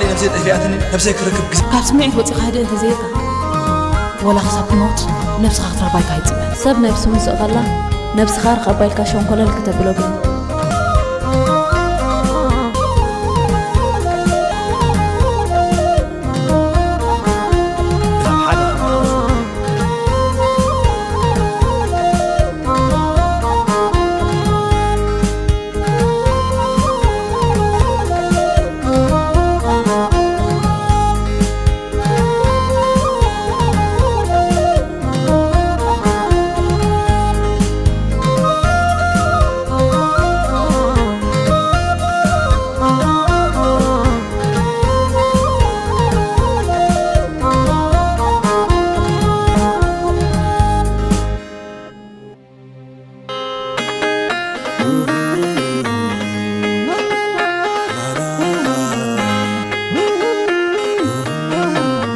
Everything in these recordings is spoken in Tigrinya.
ነብሰይ ጠፊኣትኒ፣ ነብሰይ ክረክብ ግዜ። ካብ ስምዒት ወጺኻ ህድእ እንተዘይልካ፣ ወላ ክሳብ ትሞት ነብስኻ ክትረኽባ ኣይካ ይጽበ። ሰብ ነብሱ ምስ ኣቐላ፣ ነብስኻ ርኸባ ኢልካ ሸንኮለል ክተብሎ ግን።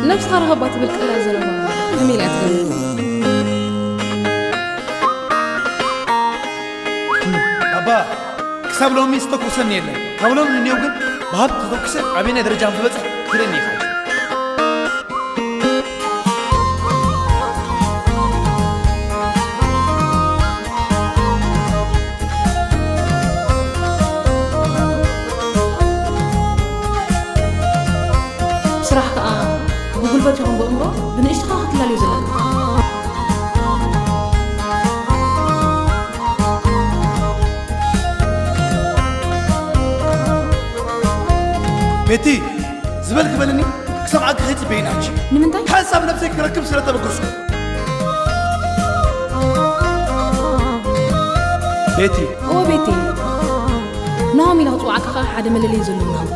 ነብስኻ ርኸባ ትብል ቃል ዘለዋ ከመይ ኢላ ትብል? ኣባ፣ ክሳብ ሎሚ ዝተኩሰኒ የለን። ካብ ሎሚ ንኔው ግን ብሃብቲ ተተኩሰ ኣበየናይ ደረጃ ከም ዝበጽሕ ትርእየኒ ኢኻ። ስራሕ ከኣ ብጉልበት ይኹን ብእምሮ ብንእሽትኻ ክትላለዩ ዘለካ። ቤቲ፣ ዝበል ክበልኒ ክሰምዓኪ ከይጽበ ኢና ሕጂ። ንምንታይ? ሓንሳብ ነብሰይ ክረክብ ስለ ተበገስኩ። ቤቲ። እወ ቤቲ። ናሆም ኢለ ክጽውዓካ ከኣ ሓደ መለለዪ ዘለዎ ናሆም።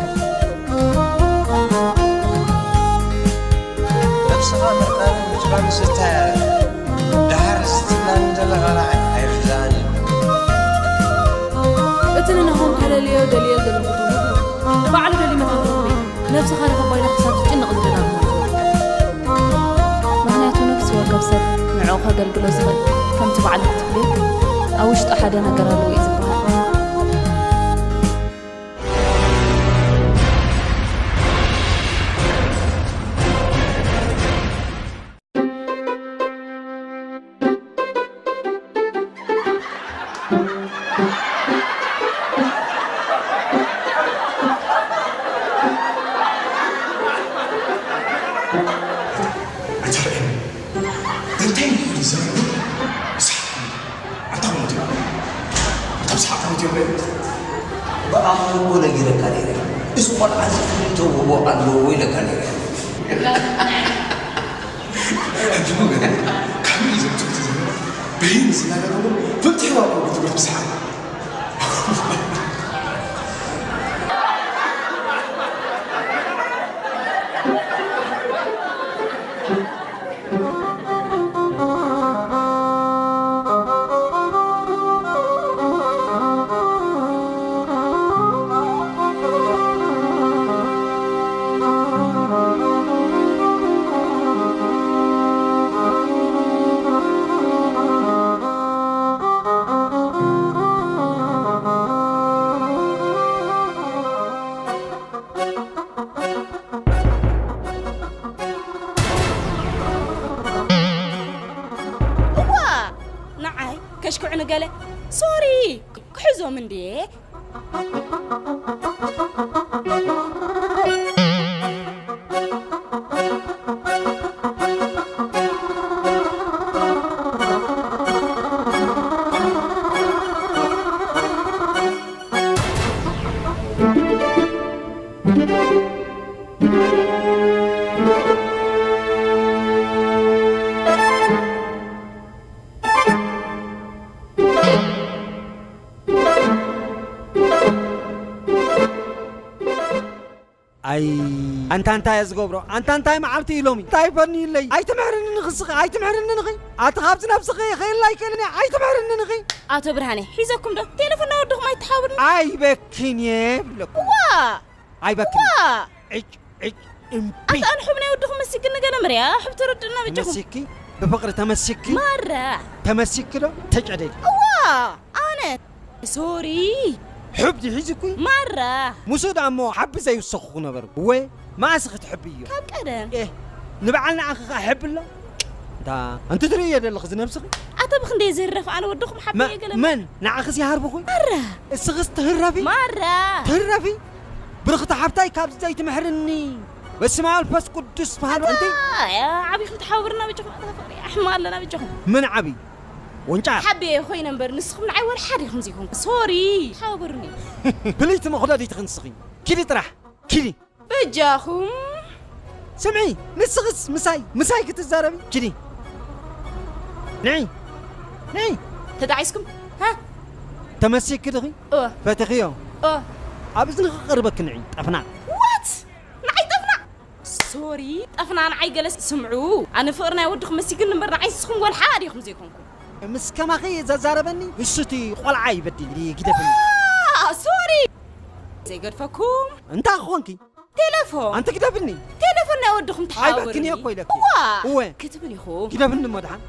ነብስኻ ምርካብን ምጭባን ምስታይ ኣለ። ደሓር ዝትላኒ ዘለኻ ኸኣ ኣይርድኣንን። እቲ ንናሆም ከለልዮ ደልዮ ዘለኹ ትምህርቲ ባዕሉ ደልዩ መታን ክረኽቦ እዩ። ነብስኻ ርኸባ ኢሉ ክሳብ ዝጭነቕ ዝደጋግሞ እዩ። ምኽንያቱ ነፍሲ ወከፍ ሰብ ንዕኡ ከገልግሎ ዝኽእል ከምቲ ባዕሉ ክትብልዮ ኣብ ውሽጡ ሓደ ነገር ኣለዎ እዩ ዝበሃል። ኣንታ ርአኒ። እንታይ እዩ ዝዛረብ? ይስሓቕ። ኣንታ ሞት እዩ። ኣንታ ብስሓቕ ሞት እዩ። ብኣኽሊ እኮ ነጊረካ ነይረ። እዚ ቆልዓ እዚ ፍሉይ ተውህቦ ኣለዎ ኢለካ ነይረ። ሕጂ እሞ ገለ ካበይ እዩ ዘምጽኦ እቲ ዘመን? በይን ዝናገር እሞ ፍንትሕ ኢሉ ኣሎ ብትምህርቲ ብስሓቕ። እዋ! ንዓይ ከሽክዑ ንገለ ሶሪ ክሕዞም እንድየ። ኣይ፣ ኣንታ እንታይ እየ ዝገብሮ? ኣንታ እንታይ መዓልቲ እዩ ሎሚ? እንታይ ፈንዩለይ? ኣይትምሕርኒ ንኽስኺ፣ ኣይትምሕርኒ ንኺ። ኣቲ ካብዚ ነብስኺ ይኽእል ኣይክእልን እየ፣ ኣይትምሕርኒ ንኺ። ኣቶ ብርሃነ፣ ሒዘኩም ዶ? ቴሌፎን ናይ ወድኹም ኣይትሓብርኒ። ኣይበክን እየ ይብለኩም። ዋ! ኣይበክን። ዋ! ዕጭ፣ ዕጭ፣ እምቢ። ኣታ ኣንሑብ ናይ ወድኹም መሲግኒ ገለ መርያ፣ ሕብ ተረድእና በጃኹም። ተመሲኪ፣ ብፍቕሪ ተመሲኪ። ማራ። ተመሲኪ ዶ? ተጨደዲ። እዋ! ኣነ ሶሪ፣ ሕብ ድዩ ሒዙኩ? ማራ! ምስኡ ደኣ እሞ ሓቢ ዘይውሰኹ ነበሩ። እወ፣ መኣስ ክትሕብዮ? ካብ ቀደም። ኤህ፣ ንበዓል ንዓኺ ኸኣ ሕቢ ኣሎ? እንታ፣ ኣንቲ ትርእዮ ዘለኺ እዚ ነብስኺ? ኣታ ብኽንደይ ዝህረፍ ኣነ ወድኹም ሓቢ መ-፣ እየ ገለ መን? ንዓኺስ ይሃርብኹ? ማራ! እስኽስ ትህረፊ? ማራ! ትህረፊ? ብርኽቲ ሓብታይ ካብዚ ዘይትምሕርኒ። በስመ ኣብ ወመንፈስ ቅዱስ በሃሉ ኣንቲ። ኣታ፣ ዓቢኹም ተሓባበሩና በጃኹም፣ ኣታ ፍቕሪ፣ ኣሕማ ኣለና በጃኹም። መን ዓቢ? ወንጫ። ሓብየ ኮይነ እምበር ንስኹም ንዓይ ወላ ሓደ ኢኹም ዘይኮንኩም። ሶሪ፣ ተሓባበሩኒ። ፍልይቲ መኽደዲትኺ ንስኺ። ኪዲ ጥራሕ፣ ኪዲ። በጃኹም። ስምዒ፣ ንስኽስ ምሳይ፣ ምሳይ ክትዛረቢ? ኪዲ። ንዒ፣ ንዒ። ተጣዒስኩም? ሃ? ተመሲኪ ዲኺ? እወ። ፈቲኽዮ? እወ። ኣብ እዝንኺ ክቕርበኪ ንዒ፣ ጠፍናቕ። ዋት? ንዓይ ጠፍናቕ? ሶሪ፣ ጠፍና ንዓይ ገለስ ስምዑ። ኣነ ፍቕሪ ናይ ወድኹም መሲግኒ እምበር ንዓይ ንስኹም ወላ ሓደ ኢኹም ዘይኮንኩም። ምስ ከማኺ ዘዛረበኒ ንሱ እቲ ቆልዓ ይበድል፣ ግደፍኒ። ዋ፣ ሶሪ። ዘይገድፈኩም። እንታይ ክኾንኪ? ቴሌፎን። ኣንቲ ግደፍኒ። ቴሌፎን ናይ ወድኹም ተሓባበሩኒ። ኣይበክንዮ እኮ ኢለኪ። እዋ። እወ። ክትብል ኢኹም። ግደፍኒ እሞ ደሓን።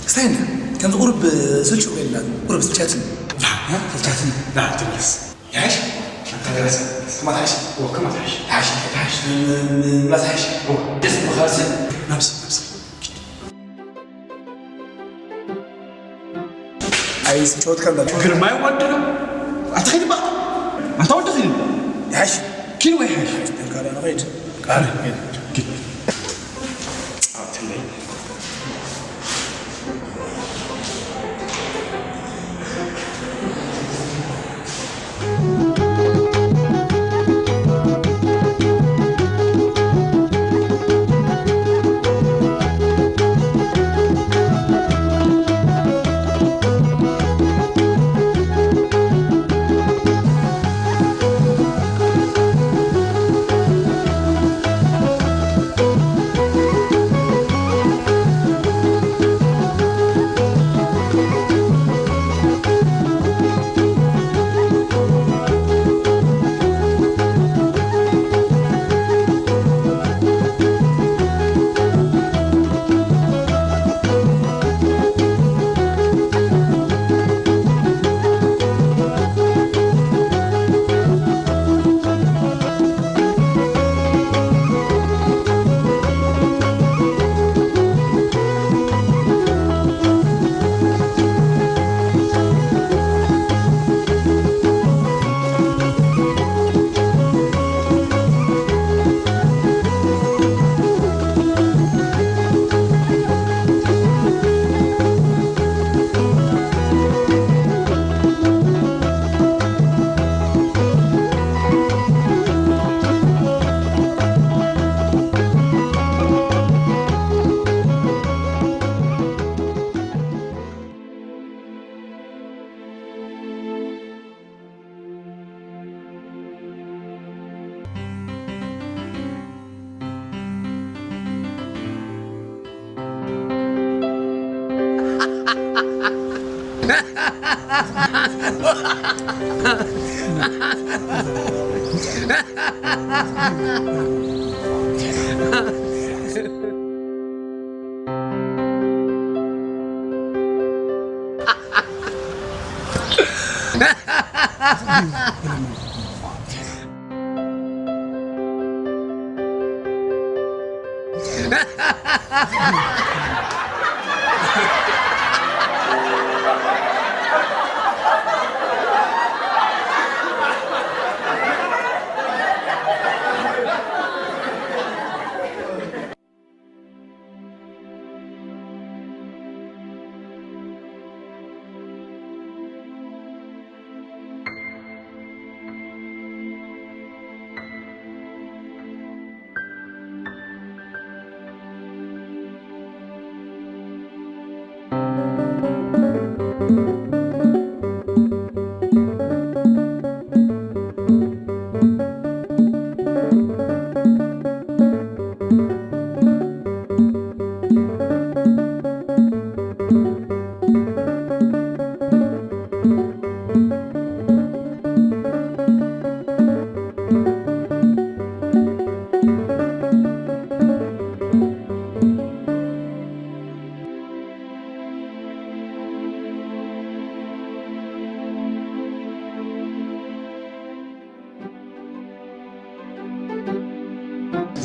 እስታይ እንደ ከምዚ ቁሩብ ስልቹ ኮይንና ቁሩብ ስልቻትን ላ፣ ስልቻትን ላ ትብለስ። ይሓሽ? ከማት ሓሽ? እወ፣ ከማት ሓሽ። ሓሽ፣ ሓሽ። ም-፣ ም-፣ ምላስ ሓሽ? እወ። ደስ ብኻልሲ ናብሲ፣ ናብሲ። ኣይስ ጨወትካ እንዳልኩ። ግርማይ ወድና። ኣንተ ኸይድ በቃ። ኣንተ ወዲ ኸይድ። ይሓሽ። ኪን ወይ ይሓሽ? ደንካራ ንኸይድ። ቃል ኪድ። ጻውትለይ።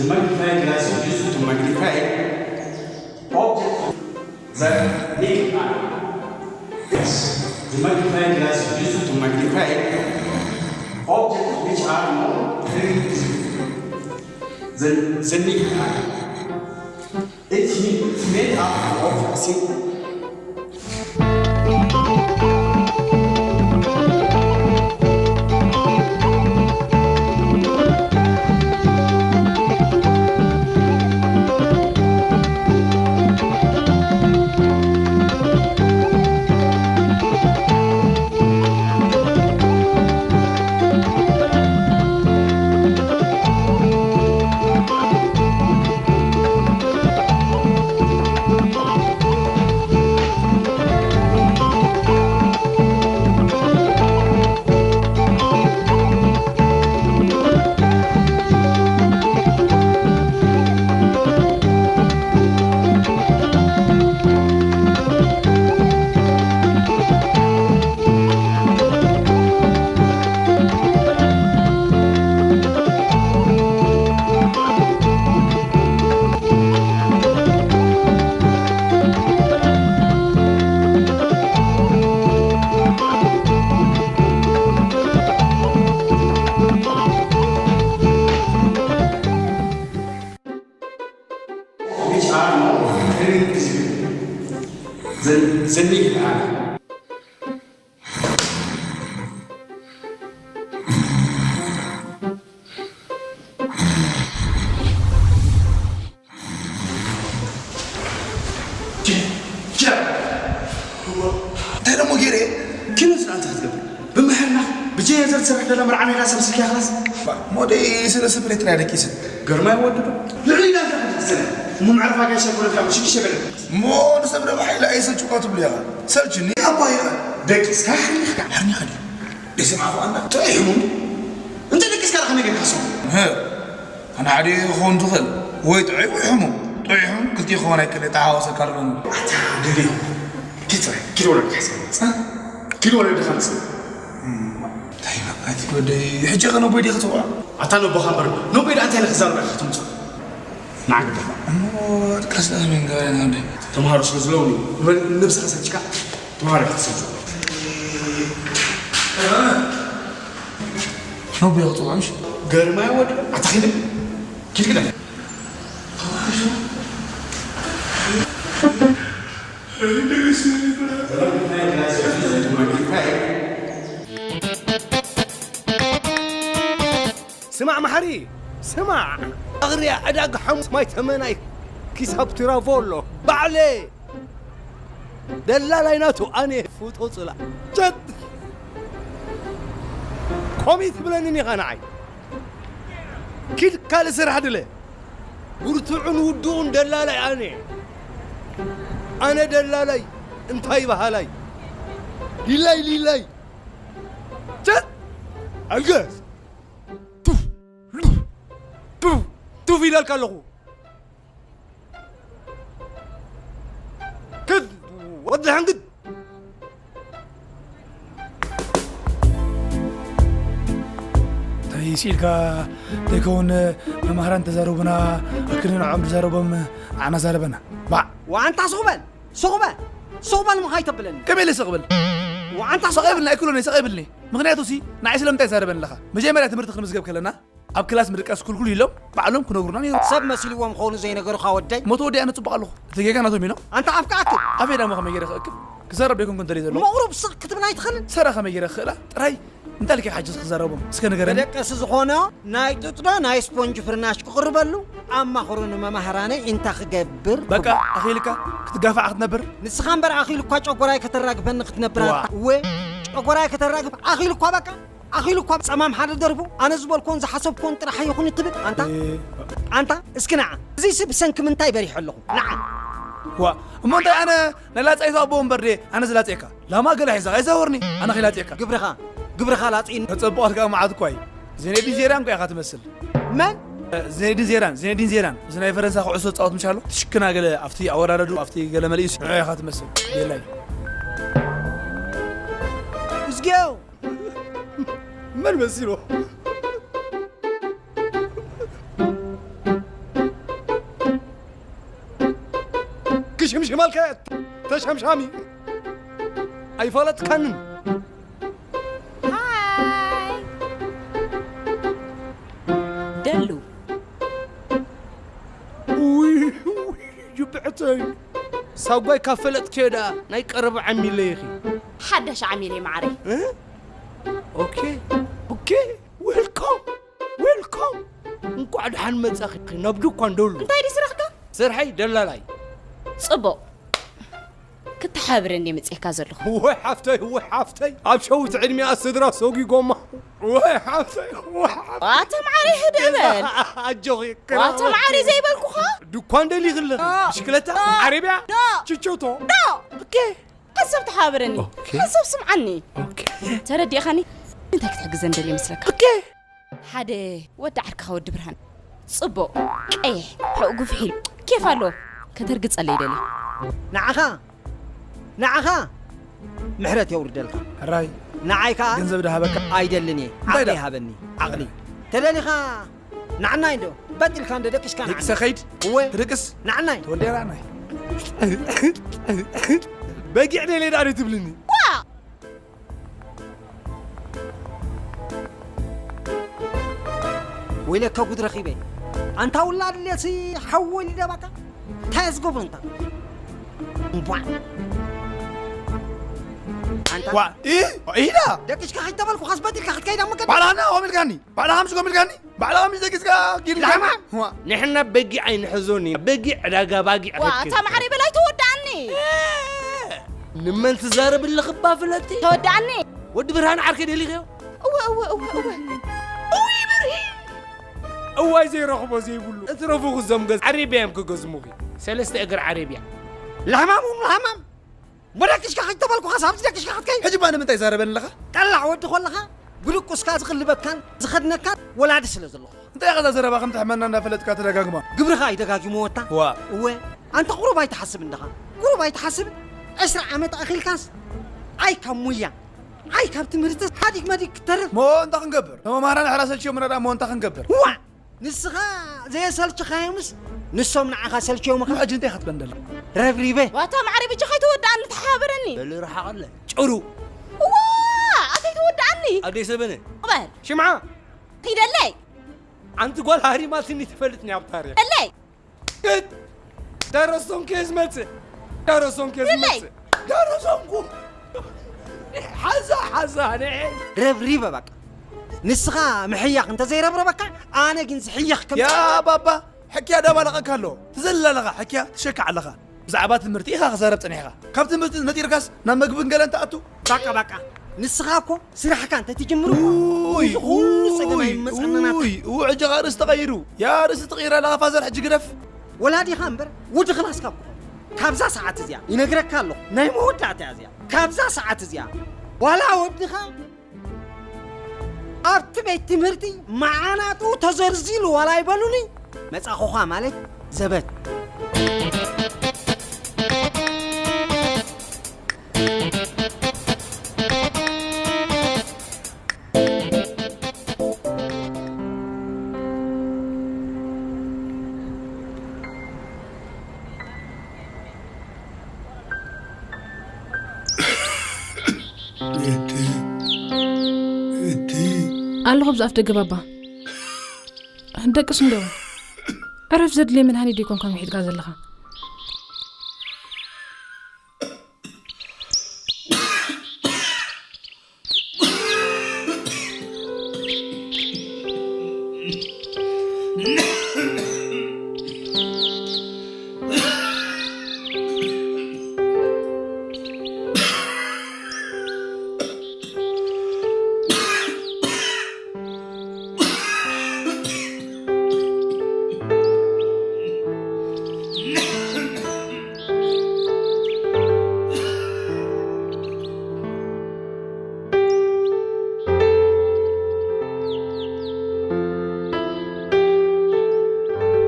The magnifying glass is used to magnify objects that make eye. Yes, the magnifying glass is used to magnify objects which are not very visible. The, the naked eye. It's made up of a single which are not very visible. The, the naked eye. እንታይ ደሞ ገይረ እየ? ኪኖ ስለ ኣንተ ክትገብር ብምሕርና ብጀየዘር ትሰርሕ ደላ መርዓ ሜዳ ሰብ ስልኪ ክላስ ሞደይ ስለ ስፕሬት ናይ ደቂሰ ገርማይ ወዲ ዶ ልዕሊ ኢላ እንታይ ክትክስነ እሞ መዕረፋ ጋሻ ኮለካ ምሽክሽ የበለ እሞ ንሰብ ደማ ሓይላ ኣይሰልችኳ ትብሉ ኢኻ ሰልችኒ ኣባይ ደቂስካ ሕርኒኻ ሕርኒኻ ድዩ ደይሰማዕኹ ኣና ጥዑይ ሕሙም እንተ ደቂስካ ከመይ ጌርካ ስሙ ኣነ ሓደ ክኸውን ትኽእል ወይ ጥዑይ ወይ ሕሙም ጥዑይ ሕሙም ክልቲኡ ክኸውን ኣይክእል ተሓዋወሰካ ኣለኒ ኣታ ደልዩ ኪድ ጥራይ ኪድ ወረድ ክሕሰብ ኪድ ወረድ ኻምፅእ እንታይ በቃ እቲ ወደይ ሕጂ ኸ ነቦይ ዲኻ ትፅውዖ ኣታ ነቦኻ እምበር ነቦይ ደኣ እንታይ ኢለ ክዛረብ ኢኻ ትምፅእ ንዓግደኻ እሞ ድቃስ ደኣ ከመይ ንገበረ ንወደይ ተምሃሮ ስለ ዝለውኒ ንበል ነብስኻ ሰልችካ ተምሃሮ ኢኻ ትሰልቹ ነቦይ ክፅውዖ ምሽ ገርማይ ወዲ ኣታ ኺድ ኪድ ግዳ ስማዕ መሓሪ ስማዕ ኣኽርያ ዕዳግ ሓሙስ ማይ ተመናይ ኪሳብ ትራቮሎ ባዕለ ደላላይ ናቱ ኣነ ፍቶ ጽላ ጨጥ ኮሚት ብለንን ኢኻ ንዓይ ኪድ ካልእ ስራሕ ድለ ብርቱዕን ውዱእን ደላላይ ኣነ ኣነ ደላላይ እንታይ በሃላይ ሊላይ ሊላይ ቸት ኣልገስ ቱፍ ቱፍ ቱፍ ኢለልካ ኣለኹ። ክድ ወዲ ሓንግድ እንታይ ስኢልካ ዘይከውን መማህራን ተዛረቡና ኣክሊ ንዖም ዝዛረቦም ኣና ዛረበና ባዕ ዋንታ ስቑበል ስቑበል ስቑበል ምኻይ ተብለኒ ከመይ ኢለ ስቕብል ዋንታ ስቐብልና ኣይክሎነ ስቐብልኒ ምኽንያቱ ሲ ንዓይ ስለምንታይ ዛረበኒ ኣለኻ መጀመርያ ትምህርቲ ክንምዝገብ ከለና ኣብ ክላስ ምድቃስ ክልኩል ኢሎም ባዕሎም ክነግሩና ነይሩ። ሰብ መሲልዎም ኾኑ ዘይነገሩኻ ወደይ። ሞቶ ወዲኣ ነጽብቕ ኣለኹ። እቲ ጌጋ ናቶም ኢኖ። ኣንታ ኣፍካ ኣክል። ኣፌ ዳሞ ከመይ ገይረ ክእክብ? ክዛረብ ደይኮንኩ እንተደይ ዘለኹ። መቑሩብ ስቕ ክትብል ኣይትኽእልን። ሰራ ከመይ ገይረ ክኽእላ? ጥራይ እንታይ ልክዕ ሓጂ ክዛረቦም? እስከ ንገረኒ። መደቀሲ ዝኾኖ ናይ ጡጥ ዶ ናይ ስፖንጅ ፍርናሽ ክቕርበሉ ኣማኽሩኒ መማህራነይ እንታይ ክገብር? በቃ ኣኺልካ ክትጋፋዕ ክትነብር? ንስኻ እምበር ኣኺሉ እኳ ጨጎራይ ከተራግፈኒ ክትነብር ዋ። ኣታ። እወ ጨጎራይ ከተራግፍ ኣኺሉ እኳ በቃ ኣኺሉ እኳ ጸማም ሓደ ደርፉ ኣነ ዝበልኮን ዝሓሰብኮን ጥራሕ ይኹን እትብል ኣንታ ኣንታ እስኪ ንዓ እዚሲ ብሰንኪ ምንታይ በሪሑ ኣለኹ ንዓ ዋ እሞ እንታይ ኣነ ናይ ላጻይቱ ኣቦ እምበር ድየ ኣነ ዝላጽየካ ላማ ገለ ሒዛ ኣይዛወርኒ ኣነ ኺላጽየካ ግብርኻ ግብርኻ ላጽኢኒ ተጸብቐት ከዓ መዓት እኳ እዩ ዜኔዲን ዜዳን እኳ ኢኻ ትመስል መን ዜኔዲን ዜዳን ዜኔዲን ዜዳን እዚ ናይ ፈረንሳ ኩዕሶ ዝጻወት ምሽ ኣሎ ትሽክና ገለ ኣብቲ ኣወራረዱ ኣብቲ ገለ መልእስ ንዑ ኢኻ ትመስል ቤላይ እዝጊዮ መን መሲሉ ክሽምሽመልካ ተሸምሻሚ ኣይፈለጥካንን ደሉ ጅብዕተይ ሳጓይ ካብ ፈለጥክዮ ደኣ ናይ ቀረባ ዓሚለ ኢኺ ሓዳሽ ዓሚለ ማዕረይ ኦኬ ኦኬ ዌልካም ዌልካም እንቋዕ ደሓን መጻኺ ናብ ድኳን ደሉ እንታይ ድዩ ስራሕካ ስርሐይ ደላላይ ጽቡቕ ክተሓብረኒ መጽኤካ ዘለኹ ወይ ሓፍተይ ወይ ሓፍተይ ኣብ ሸዊት ዕድሚኣ ስድራ ሰጒጎማ ወይ ሓፍተይ ወይ ሓፍተይ ኣተ ማዕረ ህድእ በል ኣጆኺ ኣተ ማዕረ ዘይበልኩኻ ድኳን ደሊኺ ኣለኺ ብሽክለታ ዓረብያ ችቾቶ ኦኬ ሓሳብ ተሓባብረኒ ሓሳብ ስምዓኒ ተረዲእኻኒ እንታይ ክትሕግዘን ደልየ መስለካ ሓደ ወዲ ዓርክኻ ወዲ ብርሃን ጽቡቕ ቀይሕ ሕኡ ጉፍሕ ኢሉ ኬፍ ኣለዎ ከተርግጸለይ ደልየ ንዓኻ ንዓኻ ምሕረት የውርደልካ ሕራይ ንዓይ ከዓ ገንዘብ ድሃበካ ኣይደልን እየ እንታይ ዓቕሊ ዳ- ሃበኒ ዓቕሊ ተደሊኻ ንዓናይ እንዶ በጢልካ እንዶ ደቂስካ ንዓናይ ሰኸይድ እወ ትድቅስ ንዓናይ ተወልደ ራናይ በጊዕ ደልየ ዳ ትብልኒ ወይለካ ጉድ ረኺበ ኣንታ ውላድ ሌሲ ሓወል ይደባካ እንታይ ዝገብሩ እንታ እምቧዕ ኣንታ ዋ ኢ ኢዳ ደቂስካ ከይተበልኩ ካስበጢልካ ክትከይዳ መገዲ ባዕላና ኦሚልካኒ ባዕላኻ ምስ ኦሚልካኒ ባዕላኻ ምስ ደቂስካ ጊልካማ ንሕና በጊዕ ኣይንሕዞን እዩ በጊዕ ዕዳጋ ባጊዕ ዋ ኣታ ማዕሪ በላይ ተወዳኣኒ ንመን ትዛረብ ኣለኽባ ፍለጢ ተወዳኣኒ ወዲ ብርሃን ዓርከ ደሊኽዮ እወ እወ እወ እወ እወይ ብርሂን እዋይ ዘይረኽቦ ዘይብሉ እትረፉ ክዞም ገዝ ዓሪብያ እዮም ክገዝሙኺ ሰለስተ እግር ዓሪብያ ላህማም ላህማም ወደቅሽካ ከይተበልኩኻ ሳብዚ ደቅሽካ ክትከይ ሕጂ ባ ንምንታይ ዛረበኒ ኣለኻ ጠላዕ ወዲ ኮለኻ ብድቁስካ ዝቕልበካን ዝኸድነካን ወላዲ ስለ ዘለኹ እንታይ ኢኻ እዛ ዘረባ ከም ትሕመና እንዳፈለጥካ ተደጋግማ ግብርኻ እዩ ደጋጊምዎ ወታ ዋ እወ ኣንታ ቁሩብ ኣይትሓስብ እንድኻ ቁሩብ ኣይትሓስብ ዕስራ ዓመት ኣኺልካስ ኣይ ካብ ሙያ ኣይ ካብ ትምህርቲ ሓዲግ መዲግ ክትተርፍ ሞ እንታይ ክንገብር ተመማህራን ኣሕራ ሰልችዮምና ዳ ሞ እንታይ ክንገብር ዋ ንስኻ ዘየሰልችኻዮምስ ንሶም ንዓኻ ሰልችዮምኻ ሕጂ እንታይ ክትበን ደላ ረብሪበ ዋታ ማዕሪ ብቻ ከይተወድኣኒ ተሓባበረኒ በሊ ርሓቐለ ጭሩ ዋ ኣተይ ተወድኣኒ ኣደይ ሰበነ ቕበል ሽምዓ ኪደለይ ኣንቲ ጓል ሃሪማትኒ ትፈልጥኒ ኣብ ታሪኽ ደለይ ደረሶም ከ ዝመጽእ ደረሶም ከ ዝመጽእ ደረሶምኩ ሓዛ ሓዛ ንዐ ረብሪበ በቃ ንስኻ ምሕያኽ እንተዘይረብረበካ ኣነ ግን ዝሕየኽ ከም ያ ባባ ሕክያ ዳባለቐካ ኣሎ ትዘልል ኣለኻ ሕክያ ትሸክዕ ኣለኻ ብዛዕባ ትምህርቲ ኢኻ ክዛረብ ጸኒሕኻ ካብ ትምህርቲ ነጢርካስ ናብ መግብን ገለን ትኣቱ ባቃ ባቃ ንስኻ እኮ ስራሕካ እንተትጅምር እኮ እዚ ኩሉ ጸገም ኣይመጸናን እዎ ሕጂ ኸኣ ርእሲ ተቐይሩ ያ ርእሲ ትቕይር ኣለኻ ፋዘር ሕጂ ግደፍ ወላዲኻ እምበር ወዲ ክላስካ እኮ ካብዛ ሰዓት እዚኣ ይነግረካ ኣለኹ ናይ መወዳእታ እያ እዚኣ ካብዛ ሰዓት እዚኣ ዋላ ወድኻ ኣብቲ ቤት ትምህርቲ መዓናጡ ተዘርዚሉ ዋላ ይበሉኒ፣ መጻኹኻ ማለት ዘበት። ኣለኹ ኣብዚ ኣፍ ደገ ባባ። ደቅስ እንዶ። ዕረፍ፣ ዘድልየ መድሃኒት ዶ ይኮንካ ምሒዝካ ዘለኻ?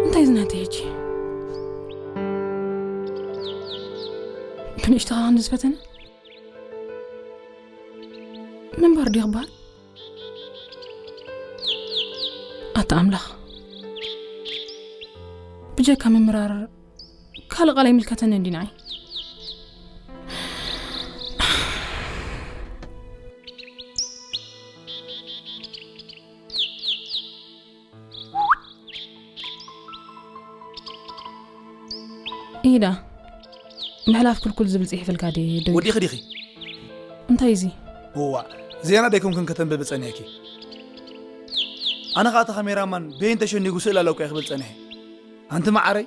እንታይ ዝናተይ ሕጂ? ብንእሽቶ ኸዓ ንዝፈተነ ምንባር ድዩ ክበሃል? ኣታ ኣምላኽ፣ ብጀካ ምምራር ካልእ ቃል ኣይምልከተንን ድዩ ንዓይ? ኢዳ ምሕላፍ ክልኩል ዝብል ጽሒፈልካ ድየ ደው ወዲኺ ዲኺ? እንታይ እዚ? እዋእ፣ ዜና ደይኮንክን ከተንብቢ ጸኒሕኪ። ኣነ ኸኣ እቲ ካሜራማን በይን ተሸኒጉ ስእሊ ኣለኩ እየ ክብል ጸኒሐ። ኣንቲ መዓረይ፣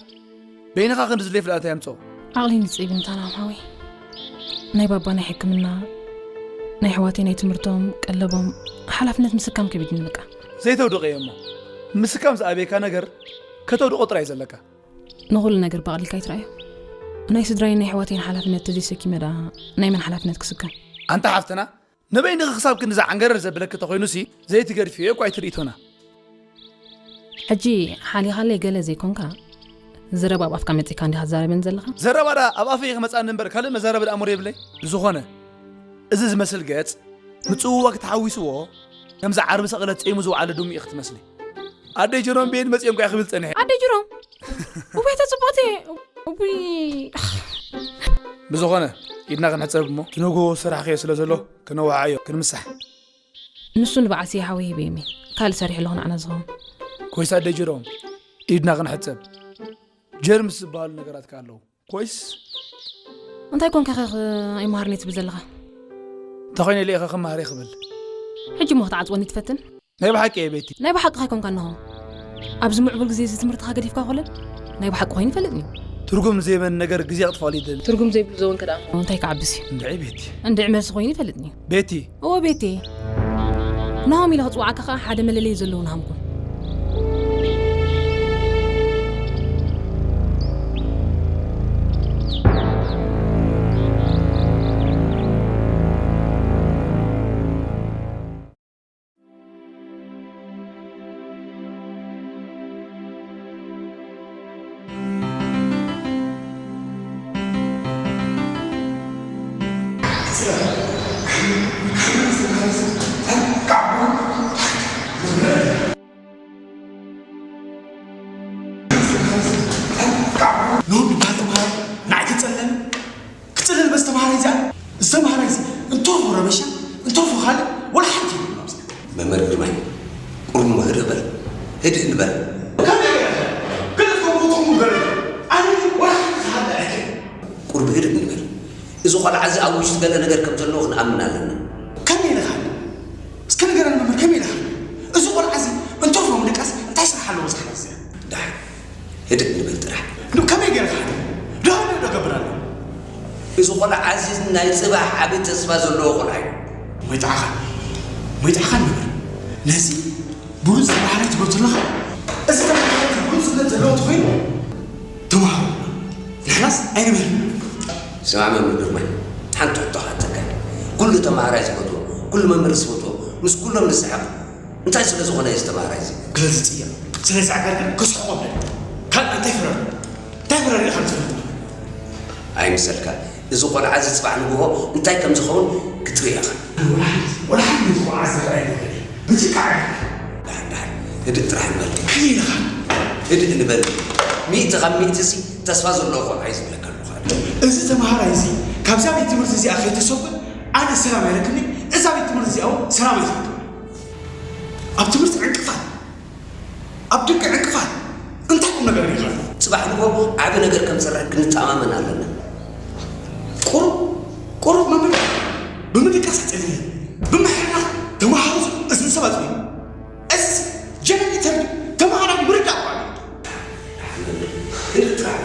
በይንኻ ክንዲ ዝድሌ ፍልጠት ኣምጽኦ። ዓቕሊ ንጽቢንታ ናም ሓወይ። ናይ ባባ ናይ ሕክምና፣ ናይ ኣሕዋተይ ናይ ትምህርቶም፣ ቀለቦም፣ ሓላፍነት ምስካም ከቢድኒ በቃ። ዘይተውድቐዮ እሞ፣ ምስካም ዝኣበየካ ነገር ከተውድቖ ጥራይ እዩ ዘለካ። ንኹሉ ነገር በቕሊልካ ኣይትርኣዮ። ናይ ስድራይን ናይ ኣሕዋተይን ሓላፍነት ተዘይሰኪመ ደኣ ናይ መን ሓላፍነት ክስከም? ኣንታ ሓፍትና፣ ንበይንኺ ክሳብ ክንዲ ዝዓንገረር ዘብለኪ ተኾይኑሲ ዘይትገድፍዮ እኳ እዩ ትርኢቶና። ሕጂ ሓሊኻለይ ገለ ዘይኮንካ፣ ዘረባ ኣብ ኣፍካ መጺእካ እንዲኻ ትዛረበኒ ዘለኻ? ዘረባ ደኣ ኣብ ኣፈይ እዩ ክመጽኣኒ እምበር ካልእ መዛረቢ ደኣ እምሮ የብለይ። ብዝኾነ፣ እዚ ዝመስል ገጽ ምጽውዋግ ተሓዊስዎ፣ ከምዚ ዓርቢ ሰቕለት ጸይሙ ዝወዓለ ድሙ ኢኺ ትመስሊ። ኣደይ ጀሮም ቤት መጺኦም ከኣ ክብል ጸኒሐ። ኣደይ ጅሮም? እወይ ተጽብቕቲ! እውይ! ብዝኾነ፣ ኢድና ክንሕጸብ እሞ፣ ትነጎ ስራሕኸዮ ስለ ዘሎ፣ ክነዋዓዮ፣ ክንምሳሕ። ንሱ ንበዓል ስየ ሓወይ ሂበዮም እየ። ካልእ ሰሪሑ ኣለኹ ንዓና ዝኸውን። ኮይስ ኣደይ ጅሮም፣ ኢድና ክንሕጸብ። ጀርምስ ዝበሃሉ ነገራት ከ ኣለዉ። ኮይስ እንታይ ኮንካ ከ ኣይመሃርኒ ትብል ዘለኻ? እንተኾይነ ኢለ ኢኻ ክመሃር እየ ክብል። ሕጂ እሞ ክትዓጽወኒ ትፈትን? ናይ ብሓቂ እየ ቤቲ። ናይ ብሓቂ ከይኮንካ እነሆ። ኣብዚ ምዕቡል ግዜ እዚ ትምህርትኻ ገዲፍካ ኮለል? ናይ ብሓቂ ኮይኑ ይፈልጥኒ። ትርጉም ዘይበን ነገር ግዜ ክጥፋሉ ይደሊ። ትርጉም ዘይብሉ ዘወንከ ደኣ እንታይ ክዓብስ እዩ? እንድዒ ቤቲ። እንድዒ መልሲ ኮይኑ ይፈልጥኒ። ቤቲ። እወ ቤቴ። ናሆም ኢለ ክጽውዓካ ከኣ ሓደ መለለዪ ዘለዎ ናሆም ኩን። ኖህ ዝበሃል ተምሃራይ ንዓይ ክጸልለኒ? ክጽልል በዚ ተምሃራይ እዚኣ? እዚ ተምሃራይ እዚ እንተርፎ ረበሻ፣ እንተርፎ ካልእ ወላ ሓንቲ የብሉን ኣብዚ። መምህር ግርማይ፣ ቁሩብ እሞ ህድእ በል። ህድእ ንበል። ከመይ ገለ? ገለ ትገብሩ ትኹኑ ገለ። ኣነ ወላ ሓንቲ ዝሃለ ኣይከ። ቁሩብ ህድእ ንበል። እዚ ቆልዓ እዚ ኣብ ውሽጡ ገለ ነገር ከም ዘለዎ ክንኣምን ኣለና። ከመይ ኢለ ክሃለ? እስከ ንገረኒ መምህር፣ ከመይ ኢለ ክሃለ? እዚ ቆልዓ እዚ እንተርፎ ምድቃስ እንታይ ስራሕ ኣለዎ ኣብዚ ሓዳስ እዚኣ? ደሓን ህድእ ንበል ጥራሕ። ኑ ከመይ ገይረ ክሃለ? ደሃለ ዶ ገብር ኣለዎ? እዚ ቆልዓ እዚ ናይ ጽባሕ ዓቢ ተስፋ ዘለዎ ቆልዓ እዩ። ሞይጣዕኻን ሞይጣዕኻን መምህር፣ ነዚ ብሉጽ ተምሃራይ ትብሎ ዘለኻ? እዚ ተምሃራይ እዚ ብሉጽነት ዘለዎ እንተኾይኑ ተምሃሮ ንሕናስ ኣይንምህርን። ስማዕ መምህር ግርማይ፣ ሓንቲ ሕቶ ክሓተካ። ኩሉ ተማሃራይ ዝፈትዎ፣ ኩሉ መምህር ዝፈትዎ፣ ምስ ኩሎም ዝስሕቕ እንታይ ስለ ዝኾነ እዩ እዚ ተማሃራይ እዚ? ግለጽ ጽያ። ስለዚ ኣጋር ግን ክስሕቖ እብል። ካልእ እንታይ ፍረር? እንታይ ፍረር ኢኻ ትፈልጥ? ኣይምሰልካ። እዚ ቆልዓ እዚ ጽባሕ ንግሆ እንታይ ከም ዝኸውን ክትርኢ ኢኻ። ወላ ሓንቲ፣ ወላ ሓንቲ እዚ ቆልዓ ዝረኣየ ነገር እዩ። ብጭቃ ዓዲ። ደሓን፣ ደሓን። ህድእ ጥራሕ ንበል። ከመይ ኢልኻ? ህድእ ንበል። ሚእቲ ካብ ሚእቲ እዚ ተስፋ ዘለዎ ቆልዓ እዩ ዝብለካ ኣለኹ። እዚ ተምሃራይ እዚ ካብዛ ቤት ትምህርቲ እዚኣ ከይተሰጉእ ኣነ ሰላም ኣይረክብኒ፣ እዛ ቤት ትምህርቲ እዚኣ እውን ሰላም ኣይትረክብን። ኣብ ትምህርቲ ዕንቅፋት፣ ኣብ ደቂ ዕንቅፋት እንታይ ቁም ነገር ርኢኻ? ጽባሕ ንግሆ ዓቢ ነገር ከም ዝሰርሕ ክንተኣማመን ኣለና። ቁሩብ፣ ቁሩብ መምህር ብምድቃስ ኣጸልየ፣ ብምሕርናኽ ተምሃሮ እዝኒ ሰብ ኣጽልዩ። እዚ ጀነሬተር ተምሃራይ ምርዳእ እኳ ኣሎ። ህድእ ጥራሕ።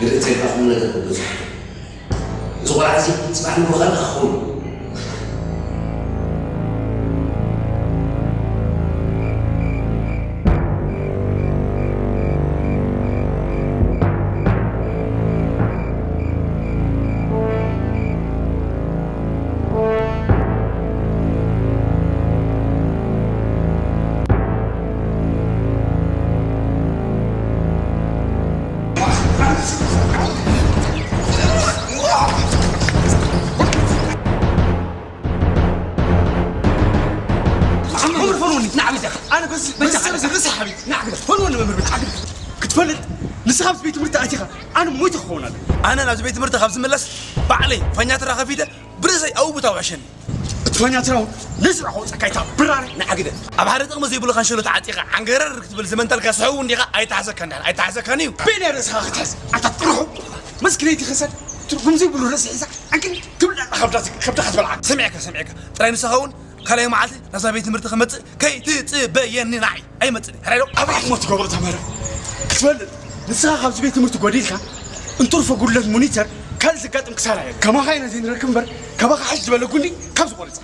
ህድእ ተይልካ ቁም ነገር ክበዝሕ። እዚ ቆልዓ እዚ ጽባሕ ንግሆ ካልእ ክኸውን። መምህር ፈንወኒ፣ ንዓ በጃኻ። ኣነ በዚ፣ በዚ በጃኻ። ሰብ እዚ ርእሲ ሓቢብ። ንዓ ግዳ፣ ፈንወኒ መምህር በጃኻ። ክትፈልጥ፣ ንስኻ ኣብዚ ቤት ትምህርቲ ኣቲኻ፣ ኣነ ሞይተ ክኸውን ኣለኒ። ኣነ ናብዚ ቤት ትምህርቲ ካብ ዝምለስ፣ ባዕለይ ፋኛትራ ከፊተ፣ ብርእሰይ ኣብኡ ቦታ ውሕሸኒ። እቲ ፋኛትራ እውን ነዚ ራኾ ጸካይታ ብራሪ ንዓ ግዳ። ኣብ ሓደ ጥቕሚ ዘይብሉ ካንሸሎ ተዓጢኻ ዓንገረር ክትብል ዝመንተልካ ስሕው እንዲኻ ኣይተሓዘካን ድሓን ኣይተሓዘካን እዩ። በየናይ ርእስኻ ክትሕዝ? ኣንታ ጥርሑ መስኪነይቲ ከሰል ትርጉም ዘይብሉ ርእሲ ሒዛ ዓንክል ትብል ኣላ ከብዳ ከብዳኻ ትበልዓካ። ሰሚዐካ ሰሚዐካ ጥራይ ንስኻ እውን ካልኣይ መዓልቲ ናብዛ ቤት ትምህርቲ ክመጽእ ከይትጽበየኒ ንዓይ ኣይመጽእን ሕራይ ዶ? ኣበይ እሞ ትገብሮ ተመረ ክትፈልጥ ንስኻ ካብዚ ቤት ትምህርቲ ጎዲልካ እንተርፎ ጉድለት ሞኒተር ካልእ ዘጋጥም ክሳራ የለን። ከማኻ ኢና ዘይንረክብ እምበር ካባኻ ሕሽ ዝበለ ጉኒ ካብ ዝቆርጽ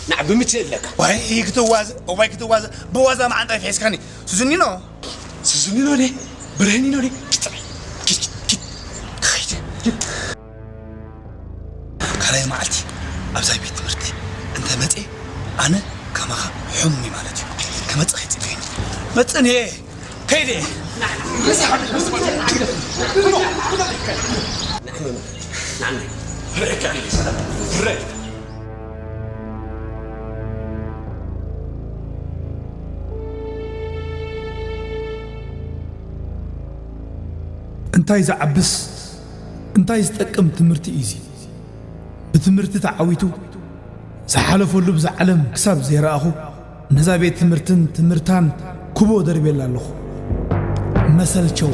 ንዓ ብምችእ ኣለካ። ዋይ ክትዋዘ እዋይ ክትዋዘ ብዋዛ መዓንጣ ይፍሒስካኒ ሱዝኒኖ ሱዝኒኖ ደ ብርህኒኖ ደ ኪድ ኪድ ኪድ ኪድ ከኸይድ ካልኣይ መዓልቲ ኣብዛ ቤት ትምህርቲ እንተ መፅኤ ኣነ ከማኻ ሕሙም እዩ ማለት እዩ። ክመፅእ ከይፅበየኒ መፅን እየ ከይደ እየ። እንታይ ዝዓብስ እንታይ ዝጠቅም ትምህርቲ እዩ እዚ። ብትምህርቲ ተዓዊቱ ዝሓለፈሉ ብዛ ዓለም ክሳብ ዘይረኣኹ ነዛ ቤት ትምህርትን ትምህርታን ኩቦ ደርብየላ ኣለኹ። መሰልቸው